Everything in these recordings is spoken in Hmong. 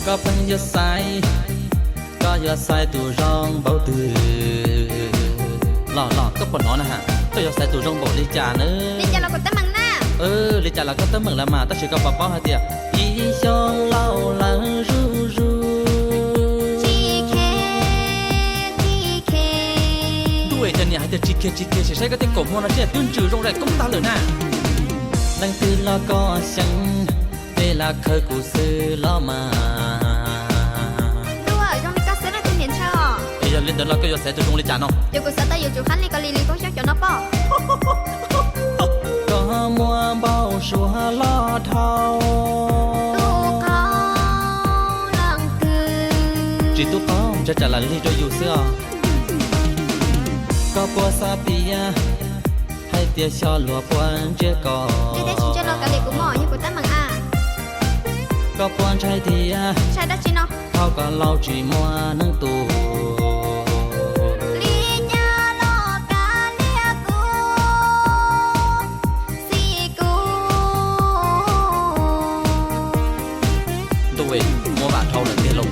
Koj pheej yuav xaiv, koj yuav xaiv tus zoo npaum twg? Los los, koj puas hnov na ha, koj yuav xaiv tus zoo npaum li cas na? Li cas los kuv teeb meem na. Li cas los koj teeb meem lawm mas, tab sis koj puas paub hais tias ib xyoos laus lawm zuj zus. Ntuj, cov niam hais tias tsis khiav tsis khiav, sim saib koj tej kaum muag no seb twb ntsws zoo zais koob tag lawm na. Leej twg los koj xyeem, tej lam khawv kuv xwb los mas. Ntuj, zoo li koj xwb na tus niam ntshaw os. Es yog li ntawd los koj yuav xaiv tus zoo li cas no? Yog kuv xav tau yus tsum qab li koj li li koob xyoob xyov no pob. Koj muaj npau suav loj dhau. Tub qau leej twg? Tsis tub qau, ntshe tsam lam lig rau yus xwb os. Koj puas xav tias hais tias xyov luag puas ntsia koj? Ntsia thiab tsis ntsia los kav liam kuv mog, yog kuv teeb meem a. Koj puas ntshai tias? Ntshai dab tsi no? Thaum koj laus tsis muaj neeg tu. Li cas los kav liam kuv, xij kuv. Ntuj, muab vam dhau lawm tiag lauj.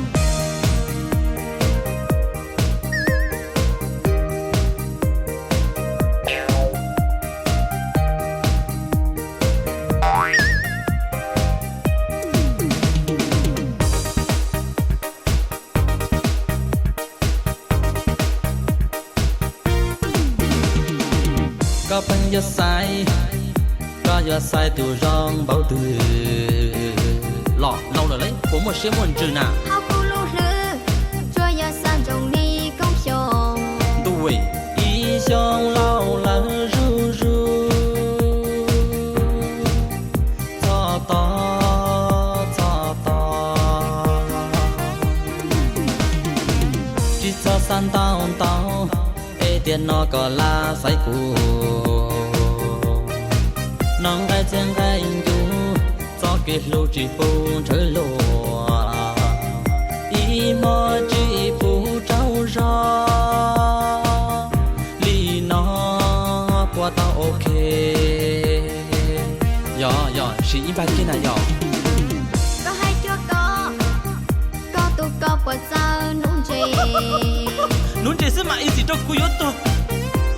Koj pheej yuav xaiv, koj yuav xaiv tus zoo npaum twg? Los laus lawm lauj, puas muaj siab muaj ntsws na? Hauv kuv lub hlwb tsuas yog xav ntsoov li koob xyoob. Ntuj, ib xyoos laus lawm zuj zus. Txhob tos, txhob tos, tsis txhob xav ntau ntau, es tiam no koj lam xaiv kuv. Noj nqaij txiag nqaij ncuv, txoj kev hlub tsis pub ntshaw luag, ib hmos tsis pub tsaug zog, li no puas tau ok? Yog yog, siv ib npaj kiag na yog. Koj hais cuag koj, koj tus koj puas txawj nuv ntses? Nuv ntses xwb mas easy rau kuv yuav tuag.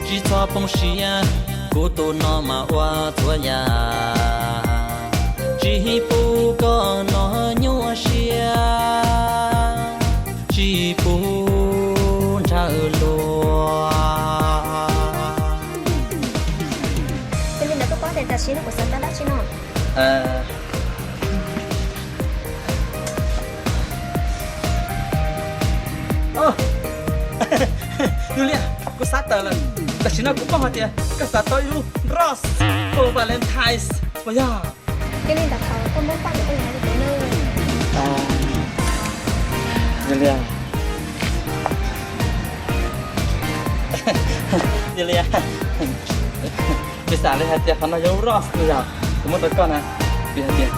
Tsis txhob poob siab, kuv tus no mas ua txhua yam, tsis pub koj no nyuaj siab, tsis pub ntshaw luag. Yog li ntawd koj paub tias tam sim no kuv xav tau dab tsi no? Yus Liaj, kuv xav tawm lawm. Tam sim no kuv paub hais tias koj xav tau ib lub rose for Valentine's puas yog? Yog li ntawd thaum koj muab paj ces koj yuav hais li cas no? Yus Liaj, Yus Liaj, kuv xav li hais tias qhov no yog lub rose no yog kuv muab rau koj na. Kuv hais tias